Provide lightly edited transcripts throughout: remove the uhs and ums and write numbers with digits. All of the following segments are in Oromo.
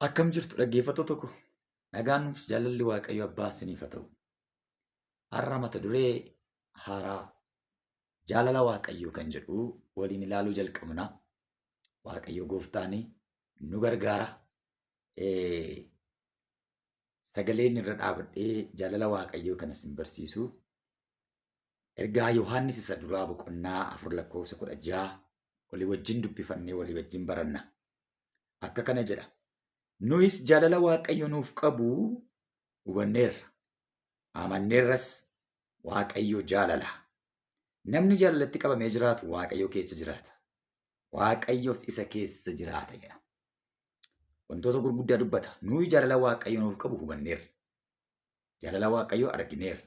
Akkam jirtu dhaggeeffattoota ko? Nagaan nuuf jaalalli Waaqayyo Abbaa isiniif haa ta'u. Har'a mata duree haaraa jaalala Waaqayyoo kan jedhu waliin ilaaluu jalqabna. Waaqayyo gooftaan nu gargaara. Sagaleen irra dhaabadhee jaalala Waaqayyoo kana isin barsiisu ergaa Yohaannis isa duraa boqonnaa 4 lakkoofsa 16 walii wajjin dubbifannee walii wajjin baranna. Akka kana jedha. Nuyis jaalala Waaqayyo nuuf qabu hubanneerra. Amanneerras Waaqayyo jaalala. Namni jaalalatti qabamee jiraatu Waaqayyo keessa jiraata. Waaqayyos isa keessa jiraata jedha. Wantoota gurguddaa dubbata. Nuyi jaalala Waaqayyo nuuf qabu hubanneerra. Jaalala Waaqayyoo argineerra.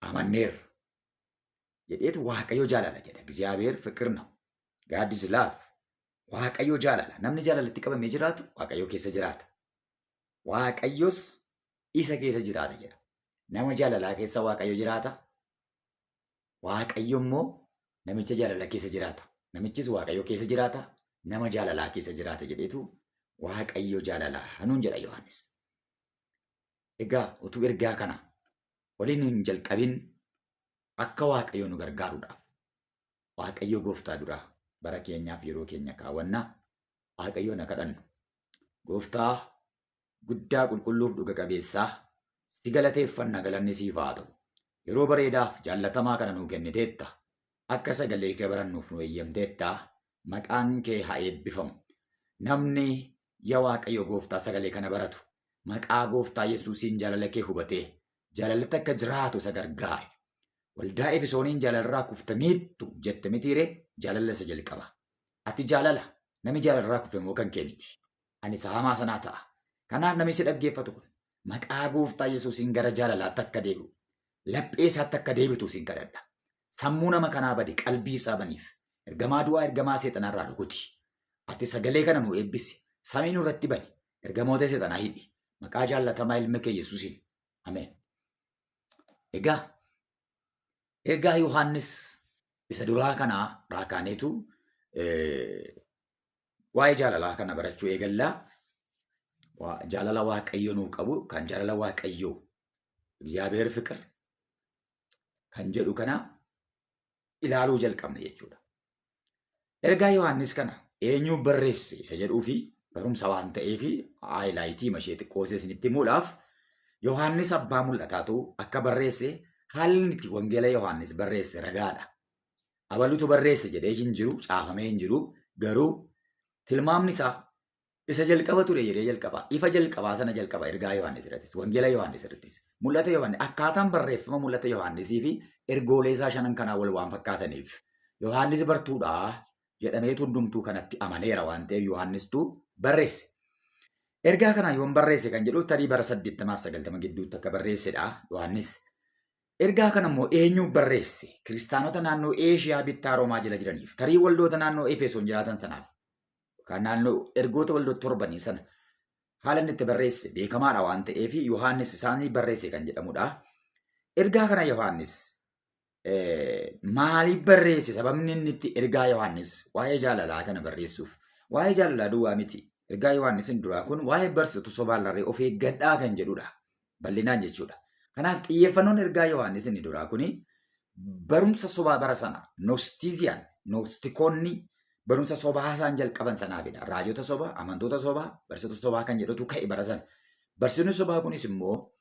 Amanneerra. Jedheetu Waaqayyo jaalala jedha. Egziyaabeer fiqir ነው. God is love. Waaqayyo jaalala. Namni jaalalatti qabamee jiraatu Waaqayyo keessa jiraata. Waaqayyos isa keessa jiraata jedha. Nama jaalalaa keessa Waaqayyo jiraata. Waaqayyo immoo namicha jaalala keessa jiraata. Namichis Waaqayyo keessa jiraata. Nama jaalalaa keessa jiraata jedheetu Waaqayyo jaalalaa nuun jedha Yohaannis. Egaa utuu ergaa kana waliin hin jalqabin akka Waaqayyo nu gargaaruudhaaf Waaqayyo gooftaa duraa bara keenyaaf yeroo keenya kaawwannaa Waaqayyo na kadhannu. Gooftaa guddaa qulqulluuf dhuga qabeessaa si galateeffanna galanni siif haa ta'u. Yeroo bareedaaf jaallatamaa kana nuu kenniteetta. Akka sagalee kee barannuuf nu eeyyamteetta. Maqaan kee haa eebbifamu. Namni yaa Waaqayyo gooftaa sagalee kana baratu maqaa gooftaa Yesuusiin jaalala kee hubatee jaalalatti akka jiraatu isa gargaari. Waldaa Efesooniin jaalalarraa kuftaniittu jette mitiiree jaalala isa jalqaba. Ati jaalala namni jaalalarraa kufe immoo kan kee miti. Ani isa hamaa sanaa ta'a. Kanaaf namni si dhaggeeffatu kun maqaa gooftaa Yesuusiin gara jaalalaatti akka deebi'u, laphee isaatti akka deebitu siin kadhadha. Sammuu nama kanaa bade qalbii isaa baniif. Ergamaa du'aa ergamaa seexanaarraa rukuti. Ati sagalee kana nu eebbisi. Samii nurratti bani. Ergamoota seexanaa hidhi. Maqaa jaallatamaa ilma kee Yesuusiin. Ameen. Egaa ergaa Yohaannis isa duraa kanaa raakaaneetu waa'ee jaalalaa kana barachuu eegallaa. Jaalala Waaqayyo nuu qabu kan jaalala Waaqayyoo Egziyaabeer fiqir kan jedhu kana ilaaluu jalqabna jechuudha. Ergaa Yohaannis kana eenyu barreesse isa jedhuu fi barumsa waan ta'eef haayilaayitii mashee xiqqoo ishee isinitti himuudhaaf Yohaannis abbaa mul'ataatu akka barreesse haalli inni itti wangeela Yohaannis barreesse ragaadha. Abalutu barreesse jedhee hin jiru, caafamee hin jiru, garuu tilmaamni isaa isa jalqaba ture jedhee jalqaba. Ifa jalqabaa sana jalqaba ergaa Yohaannis irrattis, wangeela Yohaannis irrattis. Mul'ata Yohaannis akkaataan barreeffama mul'ata Yohaannisii fi ergoolee isaa shanan kanaa wal waan fakkaataniif Yohaannis bartuudha jedhameetu hundumtuu kanatti amaneera waan ta'eef Yohaannistuu barreesse. Ergaa kana yoom barreesse kan jedhu tarii bara 80 fi 90 gidduutti akka barreessedha Yohaannis. Ergaa kana immoo eenyuuf barreesse? Kiristaanota naannoo Eeshiyaa bittaa Roomaa jala jiraniif, tarii waldoota naannoo Efesoon jiraatan sanaaf, yookaan naannoo ergoota waldoota torbanii sana haala inni itti barreesse beekamaadha waan ta'eef Yohaannis isaanii barreesse kan jedhamudha. Ergaa kana Yohaannis maaliif barreesse? Sababni inni itti ergaa Yohaannis waa'ee jaalalaa kana barreessuuf waa'ee jaalalaa duwwaa miti. Ergaa Yohaannis inni duraa kun waa'ee barsiisota sobaallarree of eeggadhaa kan jedhudha. Bal'inaan jechuudha. Kanaaf xiyyeeffannoon ergaa Yohaannis inni duraa kuni barumsa sobaa bara sana Noostiziyaan, Noostikoonni barumsa sobaa isaan jalqaban sanaafidha. Raajota sobaa, amantoota sobaa, barsiisota sobaa kan jedhutu ka'e bara sana. Barsiisonni sobaa kunis immoo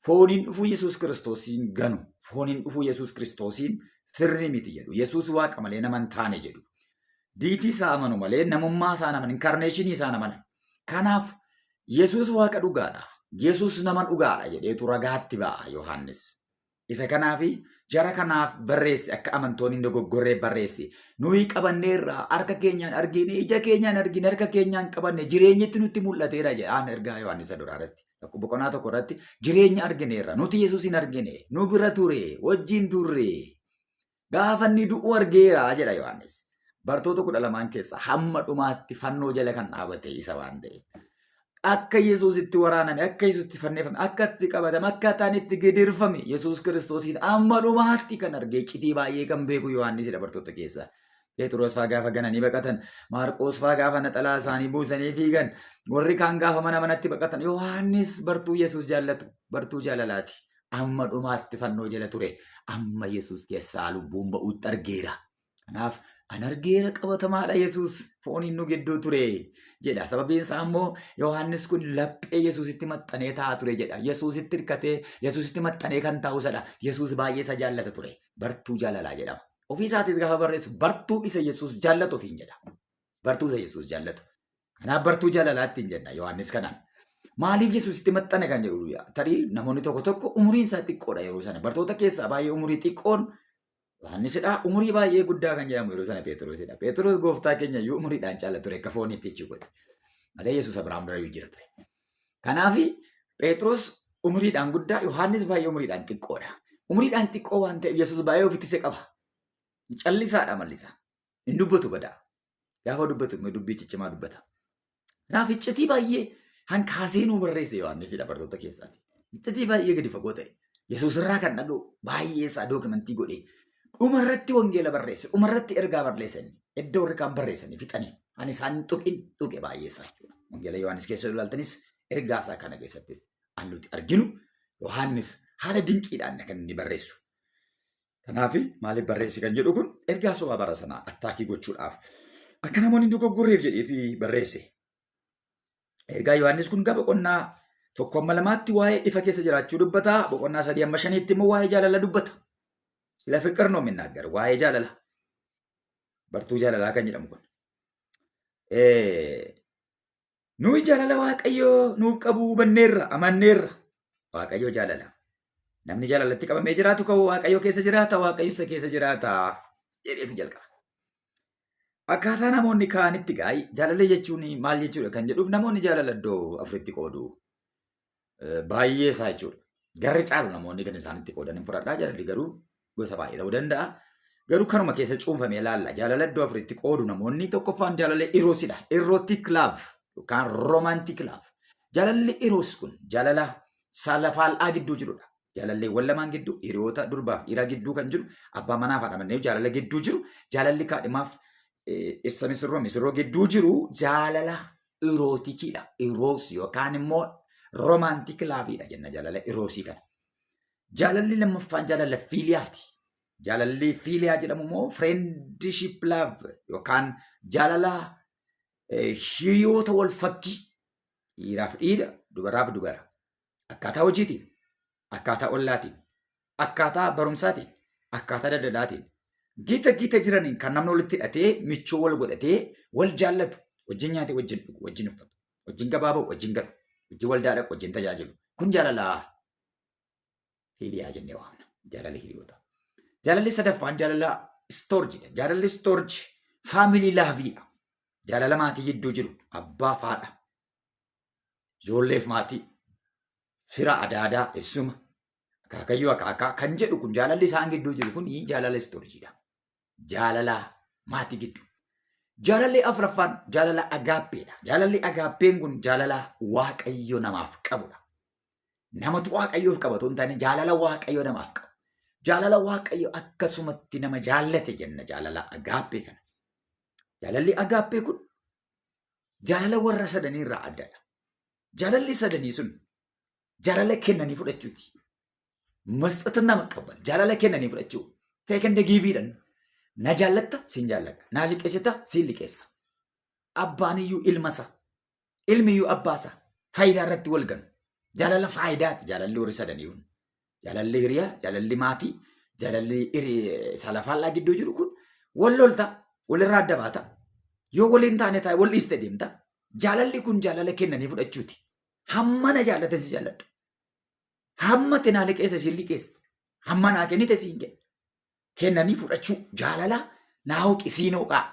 fooniin dhufuu Yesuus Kiristoosiin ganu. Fooniin dhufuu Yesuus Kiristoosiin sirrii miti jedhu. Yesuus waaqa malee nama hin taane jedhu. Diitii isaa amanu malee namummaa isaa amanan, inkaarneeshinii isaa amanan. Kanaaf Yesuus waaqa dhugaadha. Yesuus nama dhugaadha jedheetu ragaatti ba'a Yohaannis. Isa kanaaf jara kanaaf barreesse akka amantoonni hin dogoggorree barreesse. Nuyi qabanneerra harka keenyaan argine ija keenyaan argine harka keenyaan qabanne jireenyitti nutti mul'ateera jedhaan ergaa Yohaannis isa duraa irratti. Boqonnaa tokko irratti jireenya argineerra nuti Yesuus hin argine nu bira ture wajjin turre gaafa inni du'u argeera jedha Yohaannis. Bartoota 12 keessaa hamma dhumaatti fannoo jala kan dhaabate isa waan ta'eef. Akka Yesuus itti waraaname, akka Yesuus itti fannifame, akka itti qabatame, akka isaan itti gidirfame Yesuus Kiristoosiin amma dhumaatti kan argee iccitii baay'ee kan beeku Yohaannisidha bartoota keessaa. Phexros faa gaafa gananii baqatan, Maarqoos faa gaafa naxalaa isaanii buusanii fiigan, warri kaan gaafa mana manatti baqatan, Yohaannis bartuu Yesuus jaallatu, bartuu jaalalaati. Amma dhumaatti fannoo jala ture, amma Yesuus keessaa lubbuun ba'uutti argeera. Kanaaf an argeera qabatamaadha Yesuus fooniin nu gidduu ture jedha. Sababiin isaa immoo Yohaannis kun laphee Yesuusitti maxxanee taa'aa ture jedha. Yesuusitti hirkatee Yesuusitti maxxanee kan taa'u isadha. Yesuus baay'ee isa jaallata ture. Bartuu jaalalaa jedhama. Ofii isaatis gaafa barreessu bartuu isa Yesuus jaallatu ofiin jedha. Bartuu isa Yesuus jaallatu. Kanaaf bartuu jaalalaa ittiin jenna Yohaannis kanaan. Maaliif Yesuusitti maxxane kan jedhu tarii namoonni tokko tokko umuriin isaa xiqqoodha yeroo sana. Bartoota keessaa baay'ee umurii xiqqoon Yohaannisidha. Umurii baay'ee guddaa kan jedhamu yeroo sana Phexrosidha. Phexros gooftaa keenya iyyuu umuriidhaan caala ture akka fooniitti jechuudha. Malee Yesuus Abiraam dura iyyuu jira ture. Kanaaf Phexros umuriidhaan guddaa Yohaannis baay'ee umuriidhaan xiqqoodha. Umuriidhaan xiqqoo waan ta'eef Yesuus baay'ee ofitti isa qaba. Callisaadha mallisaa. Hin dubbatu badaa. Gaafa dubbatu immoo dubbii ciccimaa dubbata. Kanaaf iccitii baay'ee hankaasee nuu barreesse Yohaannisidha bartoota keessaati. Iccitii baay'ee gadi fagoo ta'e. Yesuus irraa kan dhaga'u baay'ee isaa dookimantii godhee dhumarratti wangeela barreesse dhumarratti ergaa barreesse inni iddoo warri kaan barreessanii fixanii ani isaan tuqin tuqe baay'ee isaa jechuudha. Wangeela Yohaannis keessa yoo ilaaltanis ergaa isaa kana keessattis an nuti arginu Yohaannis haala dinqiidhaan kan inni barreessu. Kanaaf maaliif barreesse kan jedhu kun ergaa sobaa bara sanaa attaakii gochuudhaaf akka namoonni hin dogoggorreef jedheeti barreesse. Ergaa Yohaannis kun gaa boqonnaa 1 amma 2tti waa'ee ifa keessa jiraachuu dubbata. Boqonnaa 3 amma 5tti immoo waa'ee jaalala dubbata. ስለ ፍቅር ነው የሚናገር waa'ee jaalala. Bartuu jaalalaa kan jedhamu kun. Nuyi jaalala Waaqayyoo nuuf qabu hubanneerra, amanneerra. Waaqayyo jaalala. Namni jaalalatti qabamee jiraatu kan Waaqayyo keessa jiraata, Waaqayyo isa keessa jiraata jedheetu jalqaba. Akkaataa namoonni kaanitti gaa jaalala jechuun maal jechuudha kan jedhuuf namoonni jaalala iddoo afuritti qoodu. Baay'ee isaa jechuudha. Garri caalu namoonni kan isaanitti qoodan hin fudhadhaa jaalalli garuu gosa baay'ee ta'uu danda'a. Garuu kanuma keessa cuunfamee ilaalla. Jaalala iddoo afuritti qoodu namoonni tokkoffaan jaalala eroosidha. Erotic love yookaan romantic love. Jaalalli eroos kun jaalala saala faallaa gidduu jirudha. Jaalalleewwan lamaan gidduu hiriyoota durbaaf dhiira gidduu kan jiru abbaa manaa fi haadha manaa jaalala gidduu jiru jaalalli kaadhimaaf dhirsa misirroo misirroo gidduu jiru jaalala eroticiidha. Eroos yookaan immoo romantic loveidha jenna jaalala eroosii kana. Jaalalli lammaffaan jaalala philiaati. Jaalalli philia jedhamu immoo friendship love yookaan jaalala hiriyoota wal fakkii dhiiraaf dhiira dubaraaf dubara akkaataa hojiitiin akkaataa ollaatiin akkaataa barumsaatiin akkaataa daldalaatiin gita gita jiraniin kan namni walitti hidhatee michuu wal godhatee wal jaallatu wajjin nyaatee wajjin dhugu wajjin uffatu wajjin gabaa ba'u wajjin galu wajjin waldaa dhaqu wajjin tajaajilu kun jaalala philia jennee waamna jaalala hiriyoota. Jaalalli sadaffaan jaalala storgedha. Jaalalli storge family loveidha. Jaalala maatii gidduu jiru abbaa fi haadha ijoolleef maatii fira adaadaa eessuma akaakayyuu akaakaa kan jedhu kun jaalalli isaan gidduu jiru kun jaalala storgedha. Jaalala maatii gidduu. Jaalalli afuraffaan jaalala agaappeedha. Jaalalli agaappeen kun jaalala waaqayyo namaaf qabudha. Namatu waaqayyoof qaba otoo hin taane jaalala waaqayyo namaaf qabu. Jaalala waaqayyo akkasumatti nama jaallate jenna jaalala agaappee kana. Jaalalli agaappee kun jaalala warra sadanii irraa addadha. Jaalalli sadanii sun jaalala kennanii fudhachuuti. መስጠትና መቀበል jaalala kennanii fudhachuu. Take and giveidhaan na jaallatta siin jaalladha. Naa liqeessita siin liqeessa. Abbaan iyyuu ilma isaa. Ilmi iyyuu abbaa isaa. Faayidaa irratti wal ganu. Jaalala faayidaati jaalalli warri sadanii kun. Jaalalli hiriyaa, jaalalli maatii, jaalalli saala faallaa gidduu jiru kun wal lolta, walirraa adda baata. Yoo waliin taane taa'e wal dhiiste deemta. Jaalalli kun jaalala kennanii fudhachuuti. Hamma na jaallate si jaalladha. Hamma ati naa liqeessa siin liqeessa. Hamma naa kennite siin kenna. Kennanii fudhachuu jaalala naa hooqi siin hooqaa.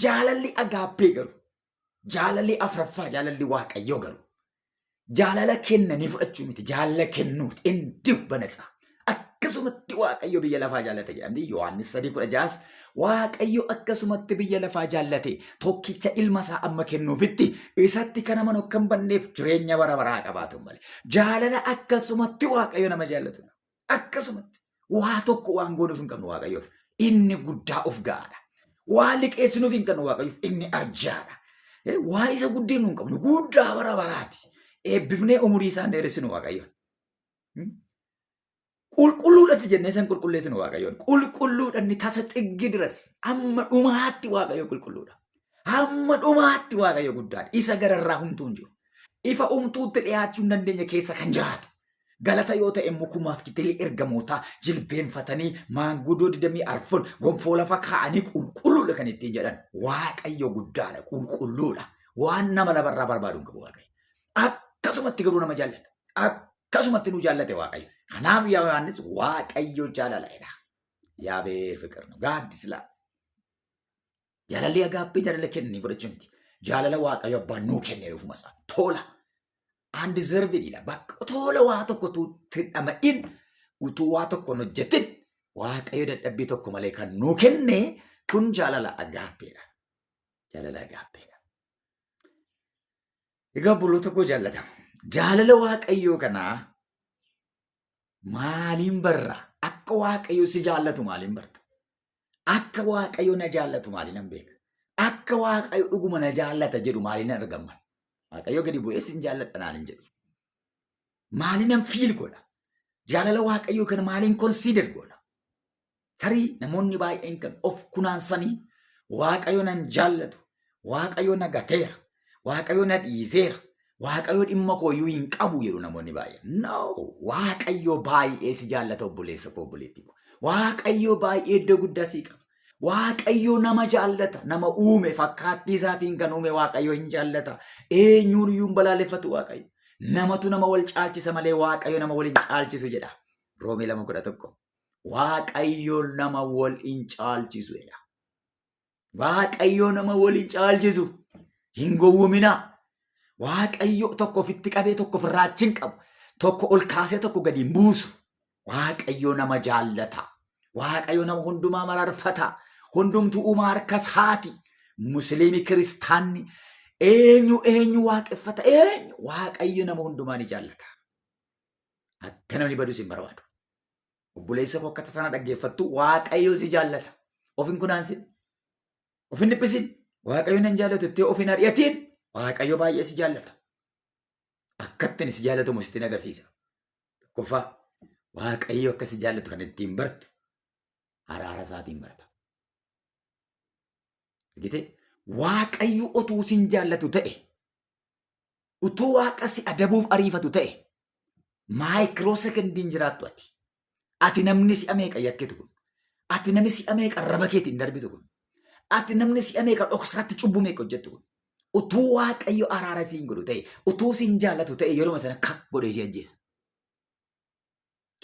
Jaalalli agaappee garuu jaalalli afuraffaa jaalalli waaqayyoo garuu jaalala kennanii fudhachuu miti jaalala kennuuti እንዲሁ በነፃ akkasumatti waaqayyo biyya lafaa jaallate jedhamti Yohaannis 3:16 waaqayyo akkasumatti biyya lafaa jaallate tokkicha ilma isaa amma kennuufitti isatti kan amanu akka hin banneef jireenya bara baraa qabaatu malee jaalala akkasumatti waaqayyo nama jaallatu akkasumatti waa tokko waan goonuuf hin qabnu waaqayyoof inni guddaa of ga'aadha. Waan liqeessinuuf hin qabnu Waaqayyoof inni arjaadha. Waan isa guddinu hin qabnu guddaa bara baraati. Eebbifnee umurii isaan dheeressinu Waaqayyoon. Qulqulluudhatti jennee san qulqulleessinu Waaqayyoon. Qulqulluudha inni tasa xiggi diras. Hamma dhumaatti Waaqayyo qulqulluudha. Hamma dhumaatti Waaqayyo guddaadha. Isa gararraa humtuu hin jiru. Ifa humtuutti dhiyaachuu hin dandeenye keessa kan jiraatu. Galata yoo ta'e immoo kumaaf kitilii ergamootaa jilbeenfatanii maanguddoo 24 gonfoo lafa kaa'anii qulqulluudha kan ittiin jedhan. Waaqayyo guddaadha, qulqulluudha. Waan nama lafarraa barbaadu hin qabu Waaqayyo. Akkasumatti garuu nama jaallata. Akkasumatti nu jaallate Waaqayyo. Kanaaf yaa Yohaannis Waaqayyo jaalala jedha. Yaabee fiqir ነው. God is love. Jaalalli agaappee jaalala kennanii fudhachuu miti. Jaalala Waaqayyo abbaan nuu kenne ofuma isaa. Tola. Undeserved dha. Bakka tola waa tokko utuu itti dhama'in utuu waa tokko hin hojjetin Waaqayyo dadhabbii tokko malee kan nuu kenne kun jaalala agaappeedha. Jaalala agaappeedha. Egaa obboloota koo jaallatama. Jaalala Waaqayyoo kanaa maaliin barra? Akka Waaqayyo si jaallatu maaliin barta? Akka Waaqayyo na jaallatu maaliin nan beeka? Akka Waaqayyo dhuguma na jaallata jedhu maaliin nan argama? Waaqayyo gadi bu'ee sin jaalladha naan hin jedhu. Maaliin nan fiil godha? Jaalala Waaqayyoo kana maaliin consider godha? Tarii namoonni baay'een kan of kunaansanii Waaqayyo nan jaallatu, Waaqayyo na gateera, Waaqayyo na dhiiseera, Waaqayyo dhimma koo iyyuu hin qabu jedhu namoonni baay'een. No, Waaqayyo baay'ee si jaallata obboleessa koo obboleettii koo. Waaqayyo baay'ee iddoo guddaa sii qaba. Waaqayyo nama jaallata, nama uume fakkaattii isaatiin kan uume Waaqayyo hin jaallata. Eenyuun iyyuu hin balaaleffatu Waaqayyo. Namatu nama wal caalchisa malee Waaqayyo nama wal hin caalchisu jedha. Roomee 2:11. Waaqayyo nama wal hin caalchisu jedha. Waaqayyo nama wal hin caalchisu. Hin gowwominaa. Waaqayyo tokko ofitti qabee tokko ofirraa achi hin qabu. Tokko ol kaasee tokko gadi hin buusu. Waaqayyo nama jaallata. Waaqayyo nama hundumaa mararfata. Hundumtuu uumaa harka isaati. Musliimi kiristaanni eenyu eenyu waaqeffata eenyu Waaqayyo nama hundumaa ni jaallata. Akka namni badus hin barbaadu. Obboleessa koo akka tasaa dhaggeeffattu Waaqayyo si jaallata. Of hin kunaansin. Of hin dhiphisin. Waaqayyo nan jaallatu jettee of hin ari'atiin. Waaqayyo baay'ee si jaallata. Akka ittiin si jaallatamu sitti agarsiisa. Tokkoffaa Waaqayyo akka si jaallatu kan ittiin bartu araara isaatiin barta. Argitee? Waaqayyo otuu sin jaallatu ta'e utuu waaqa si adabuuf ariifatu ta'e maayikiroo sekondiin jiraattu ati. Ati namni si'a meeqa yakkitu kun? Ati namni si'a meeqa arraba keetiin darbitu kun? Ati namni si'a meeqa dhoksaatti cubbuu meeqa hojjettu kun? Utuu Waaqayyo araara siin godhu ta'e, utuu siin jaallatu ta'e yeruma sana kap godhee si ajjeesa.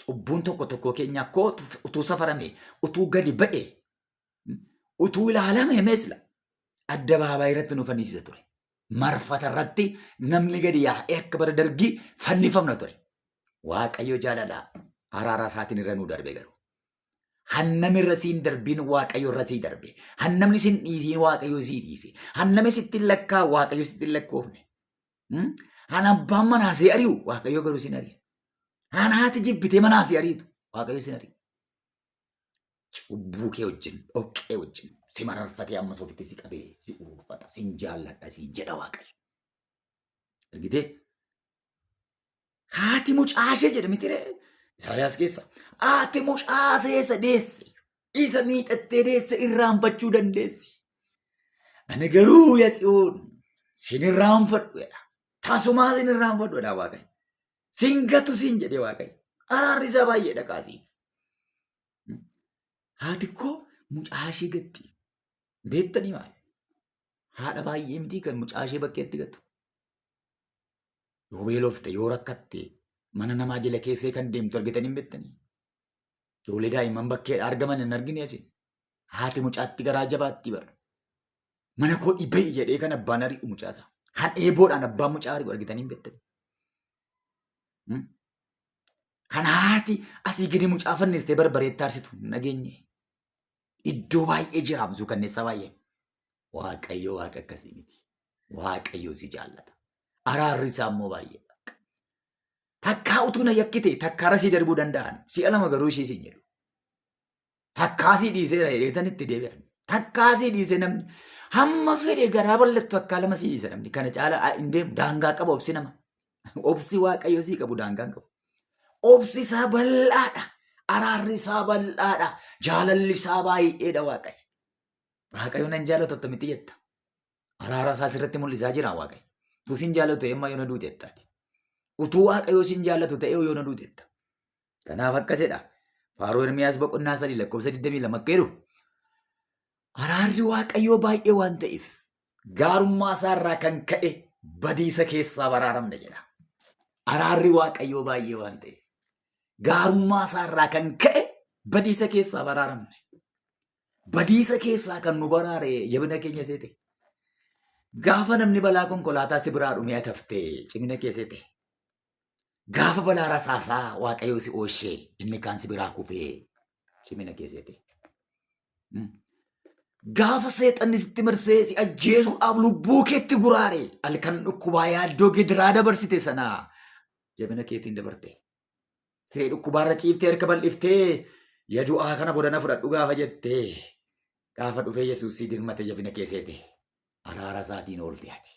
Cubbuun tokko tokko keenya koo utuu safarame, utuu gadi ba'e, utuu ilaalame meesla addabaabaayii irratti nu fannisiisa ture. Marfata irratti namni gadi yaa'ee akka bara dargii fannifamna ture. Waaqayyo jaalala araara isaatiin irra nu darbe garuu. Hannami irra siin darbiin Waaqayyo irra sii darbe. Hannamni sin dhiisiin Waaqayyo sii dhiise. Hannami sitti hin lakkaa Waaqayyo sitti hin lakkoofne. Han abbaan manaa si ari'u Waaqayyo garuu sin ari'a. Han haati jibbitee manaa si ariitu Waaqayyo sin ari'a. Cubbuu kee wajjin dhoqqee wajjin si mararfatee ammas ofitti si qabee si uruurfata sin jaalladha siin jedha Waaqayyo. Argitee? Haati mucaashee jedhe miti ree Isaayyaas keessa. Haati mucaasee isa deesse isa miixattee deesse irraanfachuu dandeessi. Ani garuu yaa Tsiyoon sin irraanfadhu jedha. Tasumaa sin irraanfadhu jedha Waaqayyo. Sin gatu sin jedhe Waaqayyo. Araarri isaa baay'eedha kaasiif. Haati koo mucaa ishee gatti. Beektanii maali? Haadha baay'ee miti kan mucaa ishee bakkeetti gatu. Yoo beelofte, yoo rakkatte, mana namaa jala keessee kan deemtu argitanii hin beektanii. Ijoollee daa'imman bakkeedha argaman hin argine isin. Haati mucaatti garaa jabaatti bara. Mana koo dhibee jedhee kan abbaan ari'u mucaasaa. Han eeboodhaan abbaan mucaa ari'u argitanii hin beektanii. Kan haati asii gadi mucaa fannistee barbareetti aarsitu hin dhageenye. Iddoo baay'ee jira suukanneessaa baay'ee. Waaqayyo waaqa akkasii miti. Waaqayyo si jaallata. Araarri isaa immoo baay'eedha. Takkaa utuu na yakkite takkaa irra sii darbuu danda'an. Si'a lama garuu ishee siin jedhu. Takkaa sii dhiiseera jedheetan itti deebi'an. Takkaa sii dhiise namni. Hamma fedhe garaa bal'attu akka lama sii dhiise namni. Kana caala hin deemu. Daangaa qaba obsi nama. Obsi Waaqayyo sii qabu daangaa hin qabu. Obsi isaa bal'aadha. Araarri isaa bal'aadha. Jaalalli isaa baay'eedha Waaqayyo. Waaqayyo nan jaalatu attamitti jetta? Araara isaa sirratti mul'isaa jira Waaqayyo. Utuu sin jaallatu ta'e amma yoona duute jettaati. Utuu Waaqayyo sin jaallatu ta'e yoona duute jetta. Kanaaf akkasidha. Faaruu Ermiyaas boqonnaa 3 lakkoofsa 22 akka jedhu araarri Waaqayyoo baay'ee waan ta'eef gaarummaa isaarraa kan ka'e badiisa keessaa baraaramne jedha. Araarri Waaqayyoo baay'ee waan ta'eef gaarummaa isaarraa kan ka'e badiisa keessaa baraaramne. Badiisa keessaa kan nu baraare jabina keenya seete. Gaafa namni balaa konkolaataa si biraa dhumee atafte cimina kee seete. Gaafa balaa rasaasaa Waaqayyo si ooshee inni kaan si biraa kufee cimina kee seete. Gaafa seexanni sitti marsee si ajjeesuudhaaf lubbuu keetti guraare halkan dhukkubaa yaaddoo gidiraa dabarsite sanaa jabina keetiin dabarte. Siree dhukkubaarra ciiftee harka bal'iftee ya du'aa kana bodana fudhadhu gaafa jettee gaafa dhufee Yesuus si dirmate jabina kee seete araara isaatiin oolte ati.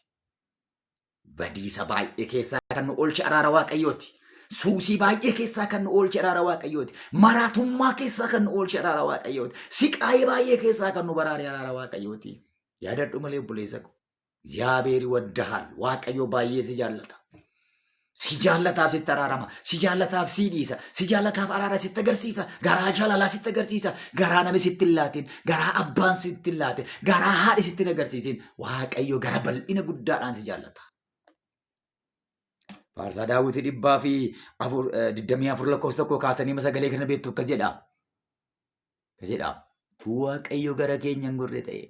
Badiisa baay'ee keessaa kan nu oolche araara Waaqayyooti. Suusii baay'ee keessaa kan nu oolche araara Waaqayyooti. Maraatummaa keessaa kan nu oolche araara Waaqayyooti. Siqaayee baay'ee keessaa kan nu baraare araara Waaqayyooti. Yaadadhu malee obboleessa ko. Ziyaabeeri waddahaal Waaqayyo baay'ee si jaallata. Si jaallataaf sitti araarama. Si jaallataaf si dhiisa. Si jaallataaf araara sitti agarsiisa. Garaa jaalalaa sitti agarsiisa. Garaa nami sitti hin laatin. Garaa abbaan sitti hin laatin. Garaa haadhi sitti hin agarsiisin. Waaqayyo gara bal'ina guddaadhaan si jaallata. Faarsaa Daawwitii 124 lakkoofsa 1 kaatanii sagalee kana beektu akkas jedha. Akkas jedha. Utuu Waaqayyo gara keenya hin gorre ta'e.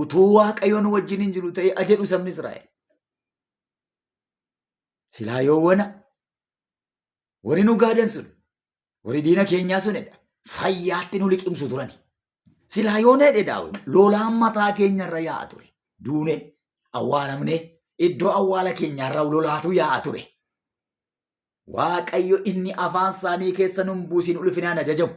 Utuu Waaqayyo nu wajjin hin jiru ta'e ajedhu sabni Israa'el. Silaa yoowwana warri nu gaadan sun warri diina keenyaa sunidha. Fayyaatti nu liqimsu turani. Silaa yoona jedhe Daawit lolaan mataa keenyarra yaa'a ture. Duune awwaalamne iddoo awwaala keenyaarra lolaatu yaa'a ture. Waaqayyo inni afaan isaanii keessa nun buusin ulfinaan ajajamu.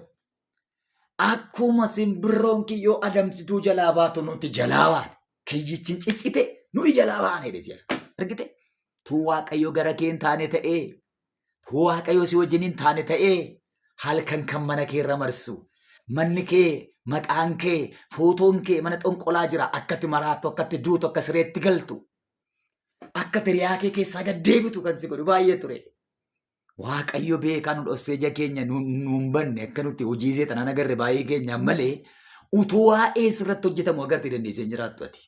Akkuma simbirroon kiyyoo adamsituu jalaa baatu nuti jalaa baane. Kiyyichi ciccite nuyi jalaa baane jedhe jira. Argite? Tuu Waaqayyo gara kee hin taane ta'ee, tuu Waaqayyo si wajjin hin taane ta'ee, halkan kan mana kee irra marsu. Manni kee, maqaan kee, footoon kee mana xonqolaa jira. Akkatti maraattu, akkatti duutu, akka sireetti galtu. Akka hiriyaa kee keessaa gad deebitu kan si godhu baay'ee ture. Waaqayyo beekaa nu dhossee ija keenya nu hin banne akka nuti hojii seexanaan agarre baay'ee keenyaan malee utuu waa'ee sirratti hojjetamu agartee dandeessee hin jiraattu ati.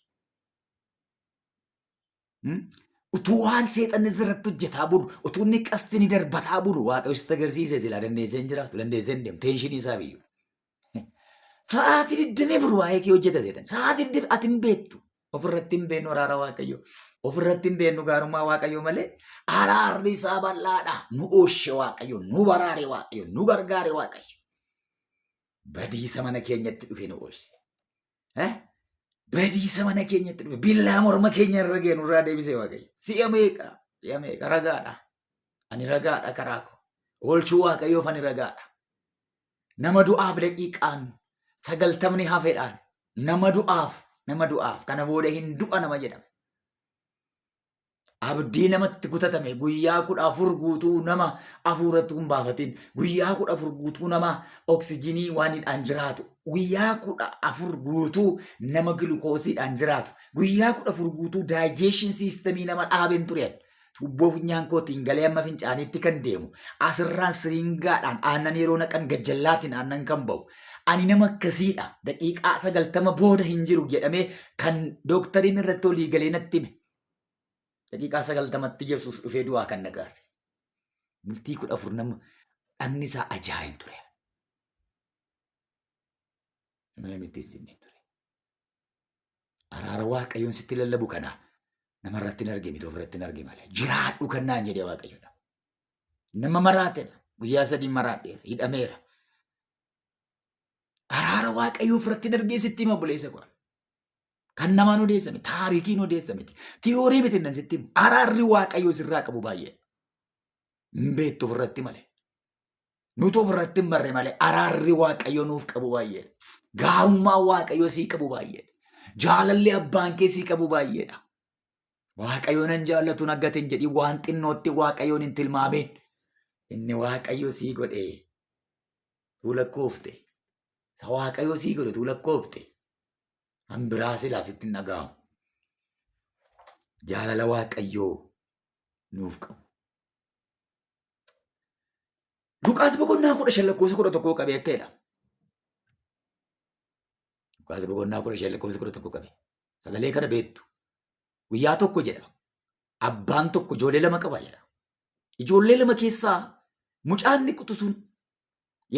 Utuu waan seexanni sirratti hojjetaa bulu, utuu inni qasti ni darbataa bulu Waaqayyo sitti agarsiise silaa dandeessee hin jiraattu, dandeessee hin deemtu, teenshinii isaa biyyuu. Sa'aatii 24 waa'ee kee hojjeta seexan. Sa'aatii 20 ati hin beektu. Ofirratti hin beeknu araara Waaqayyoo. Ofirratti hin beeknu gaarummaa Waaqayyoo malee araarri isaa bal'aadha. Nu ooshe Waaqayyo, nu baraare Waaqayyo, nu gargaare Waaqayyo. Badiisa mana keenyatti dhufe nu ooshe. Eh? Badiisa mana keenyatti dhufe billaa morma keenya irra ga'e nurraa deebise Waaqayyo. Si'a meeqa? Si'a meeqa? Ragaadha. Ani ragaadha karaa koo. Oolchuu Waaqayyoof ani ragaadha. Nama du'aaf daqiiqaan sagaltamni hafedhaan nama du'aaf nama du'aaf kana booda hin du'a nama jedhame. Abdii namatti kutatame guyyaa 14 guutuu nama hafuuratti hin baafatin guyyaa 14 guutuu nama oksijinii waanidhaan jiraatu guyyaa 14 guutuu nama gilukoosiidhaan jiraatu guyyaa 14 guutuu daayijeeshin siistemii nama dhaabeen ture. Tuubboo funyaan kootiin galee amma fincaaniitti kan deemu asirraan siriingaadhaan aannan yeroo naqan gajjallaatiin aannan kan ba'u. Ani nama akkasiidha. Daqiiqaa 90 booda hin jiru jedhamee kan dooktariin irratti olii galee natti hime. Daqiiqaa 90tti Yesuus dhufee du'aa kan na kaase. Bultii 14 nama dhagni isaa ajaa'in ture. Nama namitti hin simne ture. Araara Waaqayyoon sitti lallabu kana namarratti hin arge miti ofirratti hin arge malee. Jiraadhu kan naan jedhee Waaqayyoodha. Nama maraatedha. Guyyaa sadii maraadheera. Hidhameera. Araara Waaqayyoo ofirratti hin argee sitti hima obboleessa koo. Kan namaan odeessame, taarikiin odeessame, tiyoorii miti nan sitti himu. Araarri Waaqayyoo sirraa qabu baay'ee. Hin beektu ofirratti malee. Nuti ofirratti hin barre malee araarri Waaqayyo nuuf qabu baay'eedha. Gaarummaan Waaqayyo sii qabu baay'eedha. Jaalalli abbaan kee sii qabu baay'eedha. Waaqayyo nan jaallatu hin aggatin jedhii waan xinnootti Waaqayyoon hin tilmaamin. Inni Waaqayyo sii godhe tuu lakkoofte. Isa Waaqayyo sii godhe tuu lakkoofte. Han biraa silaa sitti hin dhaga'amu. Jaalala Waaqayyoo nuuf qabu. Luqaas boqonnaa 15 lakkoofsa 11 qabee akka jedha. Luqaas boqonnaa 15 lakkoofsa 11 qabee. Sagalee kana beektu. Guyyaa tokko jedha. Abbaan tokko ijoollee lama qaba jedha. Ijoollee lama keessaa mucaan inni quxisuun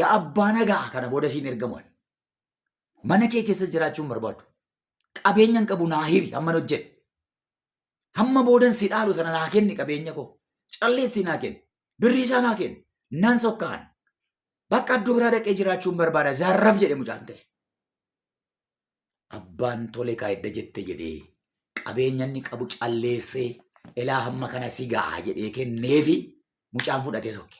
yaa abbaa nagaa kana booda siin ergamu. Mana kee keessa jiraachuu hin barbaadu. Qabeenya hin qabu naa hiri hamman hojjedhe. Hamma boodan si dhaalu sana naa kenni qabeenya koo. Calleessii naa kenni. Birrii isaa naa kenni. Nan sokkaan. Bakka iddoo biraa dhaqee jiraachuun barbaada. Zarraf jedhe mucaan ta'e. Abbaan tole kaa edda jette jedhee qabeenya inni qabu calleessee elaa hamma kana si ga'a jedhee kenneefi mucaan fudhatee sokke.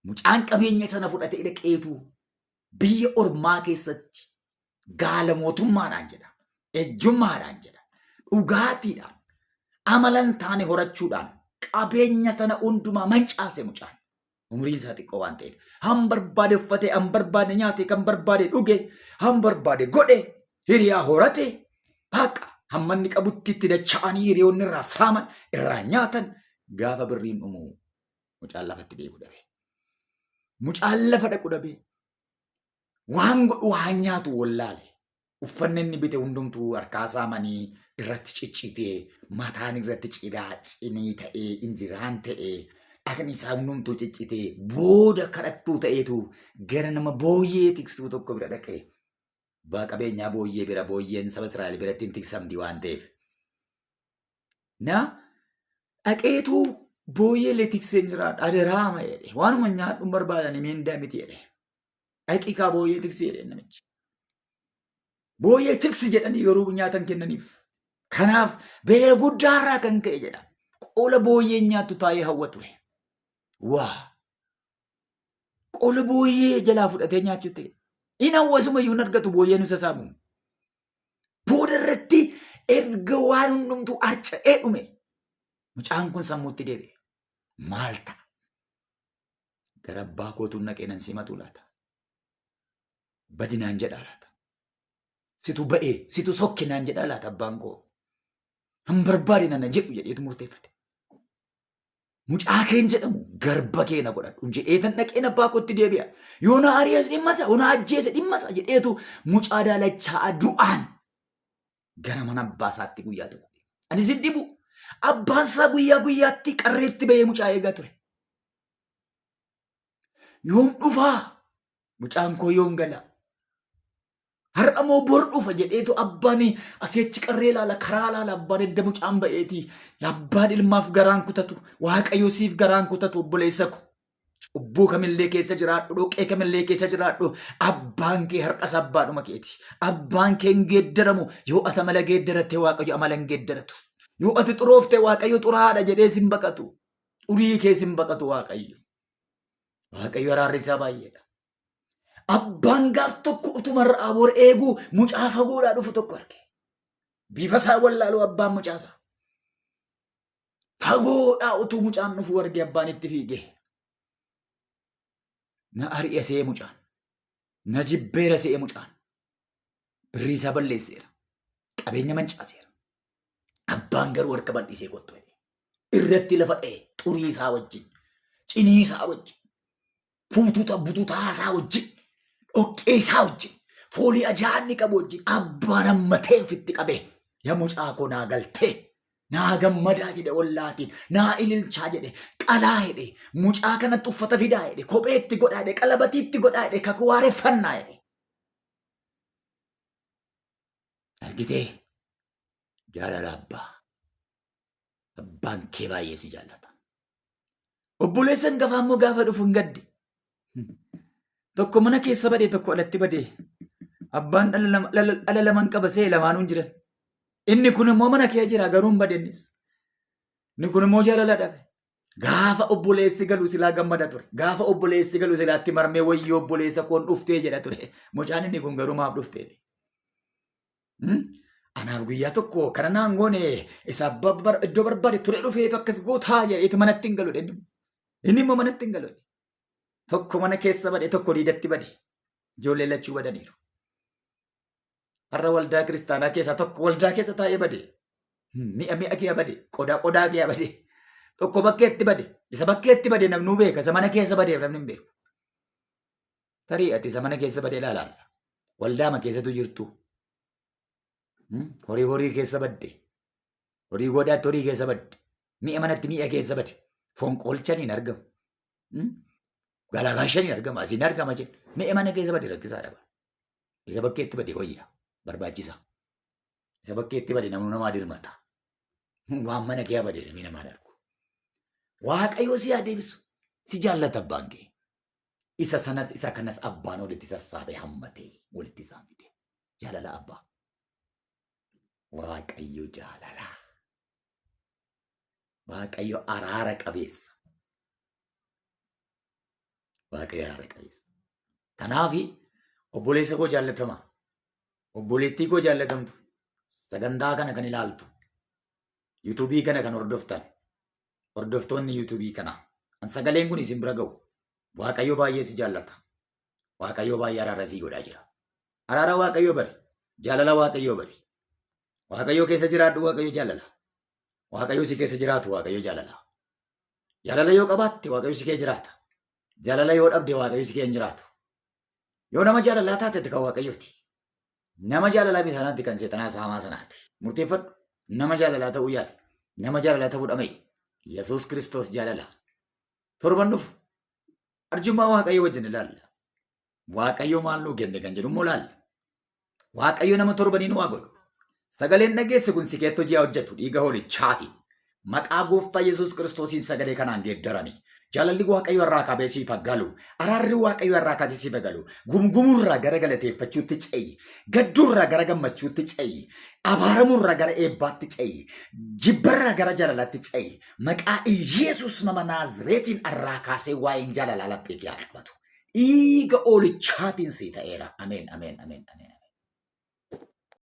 Mucaan qabeenya sana fudhatee dhaqeetu biyya ormaa keessatti gaala mootummaadhaan jedha, ejjummaadhaan jedha, dhugaatiidhaan, amala hin taane horachuudhaan qabeenya sana hundumaa mancaase mucaan. Umriin isaa xiqqoo waan ta'eef. Han barbaade uffate, han barbaade nyaate, kan barbaade dhuge, han barbaade godhe, hiriyaa horate, haqa hamma inni qabutti itti dacha'anii hiriyoonni irraa saaman, irraa nyaatan gaafa birriin dhumu mucaan lafatti deebi'u dhabe. Mucaan lafa dhaqu dhabe. Waan godhu waan nyaatu wallaale. Uffanni inni bite hundumtuu harkaa saamanii irratti ciccitee mataan irratti ciraa cinii ta'ee injiraan ta'ee dhaqni isaa hundumtuu ciccitee booda kadhattuu ta'eetu gara nama booyyee tiksuu tokko bira dhaqee. Abbaa qabeenyaa booyyee bira booyyeen saba Israa'el biratti hin tiksamti waan ta'eef. Na dhaqeetu booyyee illee tiksee hin jiraadha adaraama jedhe waanuma nyaadhu hin barbaadani miindaa miti jedhe. Dhaqii kaa booyyee tiksi jedhe namichi. Booyyee tiksi jedhanii yeroo nyaatan kennaniif. Kanaaf beela guddaarraa kan ka'e jedha. Qola booyyeen nyaattu taa'ee hawwa ture. Waa! Qola booyyee jalaa fudhatee nyaachuutti. In hawwasuma iyyuu hin argatu booyyeen isa saamu. Booda irratti erga waan hundumtuu harca'ee dhume mucaan kun sammuutti deebi'e. Maal ta'a? Gara abbaa kootuun naqee nan simatu laata? Badi naan jedhaa laata? Situ ba'ee, situ sokke naan jedhaa laata abbaan koo? Hin barbaade nana jedhu jedheetu murteeffate. Mucaa keen jedhamu garba kee na godhadhu jedheetan dhaqeen abbaa kootti deebi'a. Yoo na ari'as dhimmasa, yoo na ajjeese dhimmasa jedheetu mucaa daalachaa du'aan gara mana abbaa isaatti guyyaa tokko. Ani sin dhibu. Abbaan isaa guyyaa guyyaatti qarreetti bahee mucaa eegaa ture. Yoom dhufaa? Mucaan koo yoom gala? Har'a moo bor dhufa jedheetu abbaan asii achi qarree ilaala karaa ilaala abbaan edda mucaan ba'eeti. Abbaan ilmaaf garaan kutatu waaqayyo siif garaan kutatu obboleessa ko. Cubbuu kamillee keessa jiraadhu dhoqqee kamillee keessa jiraadhu abbaan kee har'as abbaadhuma keeti. Abbaan kee hin geeddaramu yoo ati amala geeddaratte waaqayyo amala hin geeddaratu. Yoo ati xuroofte waaqayyo xuraadha jedhee sin baqatu. Xurii kee sin baqatu waaqayyo. Waaqayyo araarri isaa baay'eedha. Abbaan gaaf tokko utuma irraa bor eeguu mucaa fagoodhaa dhufu tokko arge. Bifa isaa wallaaluu abbaan mucaa isaa. Fagoodhaa utuu mucaan dhufuu arge abbaan itti fiige. Na ari'e se'ee mucaan. Na jibbeera se'ee mucaan. Birrii isaa balleesseera. Qabeenya mancaaseera. Abbaan garuu harka bal'isee kottu jedhe. Irratti lafa dha'e xurii isaa wajjin, cinii isaa wajjin, fuututa bututaa isaa wajjin, dhoqqee isaa wajjin, foolii ajaa'aa inni qabu wajjin abbaan hammatee ofitti qabe. Yaa mucaa koo naa galtee, naa gammadaa jedhe ollaatiin, naa ililchaa jedhe, qalaa jedhe, mucaa kanatti uffata fidaa jedhe, kophee itti godhaa jedhe, qalabatii itti godhaa jedhe, kakuu waareffannaa jedhe. Argitee jaalala abbaa. Abbaan kee baay'ee si jaallata. Obboleessa hangafaa immoo gaafa dhufu hin gadde. Tokko mana keessa badee tokko alatti badee. Abbaan dhala lama hin qaba see lamaanuu hin jiran. Inni kun immoo mana kee jira garuu hin badennis. Inni kun immoo jaalala dhabe. Gaafa obboleessi galu silaa gammada ture. Gaafa obboleessi galu silaatti marmee wayyoo obboleessa koon dhuftee jedha ture. Mucaan inni kun garuu maaf dhuftee? Anaaf guyyaa tokko kana naan goone isa iddoo barbaade ture dhufeef akkas gootaa jedheetu manatti hin galu inni. Inni immoo manatti hin galu. Tokko mana keessa bade tokko diidatti bade. Ijoollee lachuu badaniiru. Har'a waldaa kiristaanaa keessaa tokko waldaa keessa taa'ee bade. Mi'a mi'a kee bade. Qodaa qodaa kee bade. Tokko bakkeetti bade. Isa bakkeetti bade namnuu beeka. Isa mana keessa badeef namni hin beeku. Tarii ati isa mana keessa bade ilaalaata. Waldaama keessatu jirtu. Horii horii keessa badde. Horii godaatti horii keessa badde. Mi'a manatti mi'a keessa bade. Fonqolchaniin argamu. Galaagaashaniin argama. Asiin argama jedhe. Mi'a mana keessa bade rakkisaadha. Isa bakkeetti bade wayya. Barbaachisa. Isa bakkeetti bade namni namaa dirmata. Waan mana kee bade namni namaa darbu. Waaqayyo si haa deebisu. Si jaallata abbaan kee. Isa sanas isa kanas abbaan walitti sassaabee hammatee walitti isaan fide. Jaalala abbaa. Waaqayyo jaalala. Waaqayyo araara qabeessa. Waaqayyo araara qabeessa. Kanaaf obboleessa koo jaallatamaa, obboleettii koo jaallatamtu, sagantaa kana kan ilaaltu, yuutuubii kana kan hordoftan, hordoftoonni yuutuubii kanaa, an sagaleen kun isin bira ga'u, Waaqayyo baay'ee si jaallata. Waaqayyo baay'ee araara sii godhaa jira. Araara Waaqayyoo bari. Jaalala Waaqayyoo bari. Waaqayyo keessa jiraadhu Waaqayyo jaalala. Waaqayyo si keessa jiraatu Waaqayyo jaalala. Jaalala yoo qabaatte Waaqayyo si keessa jiraata. Jaalala yoo dhabde Waaqayyo si keessa hin jiraatu. Yoo nama jaalalaa taate ati kan Waaqayyooti. Nama jaalalaa miti sanaatti kan seexanaa isa hamaa sanaati. Murteeffadhu. Nama jaalalaa ta'uu yaali. Nama jaalalaa ta'uu dhama'i. Yesuus Kiristoos jaalala. Torban dhufu arjummaa Waaqayyo wajjin ilaalla. Waaqayyo maal nuu kenne kan jedhu immoo ilaalla. Waaqayyo nama torbanii nu haa godhu. Sagaleen dhageesse kun si keetti hojii haa hojjetu dhiiga hoolichaatiin. Maqaa gooftaa Yesuus Kiristoosiin sagalee kanaan geeddarami. Jaalalli Waaqayyo irraa qabee siif haa galu. Araarri Waaqayyo irraa kaasee siif haa galu. Gumgumuurraa gara galateeffachuutti ce'i. Gadduurraa gara gammachuutti ce'i. Abaaramuurraa gara eebbaatti ce'i. Jibbarraa gara jaalalaatti ce'i. Maqaa Iyeesuus nama Naazreetiin irraa kaasee waa'een jaalalaa laphee kee haa qabatu. Dhiiga oolichaatiin sii ta'eera. Ameen, ameen, ameen, ameen.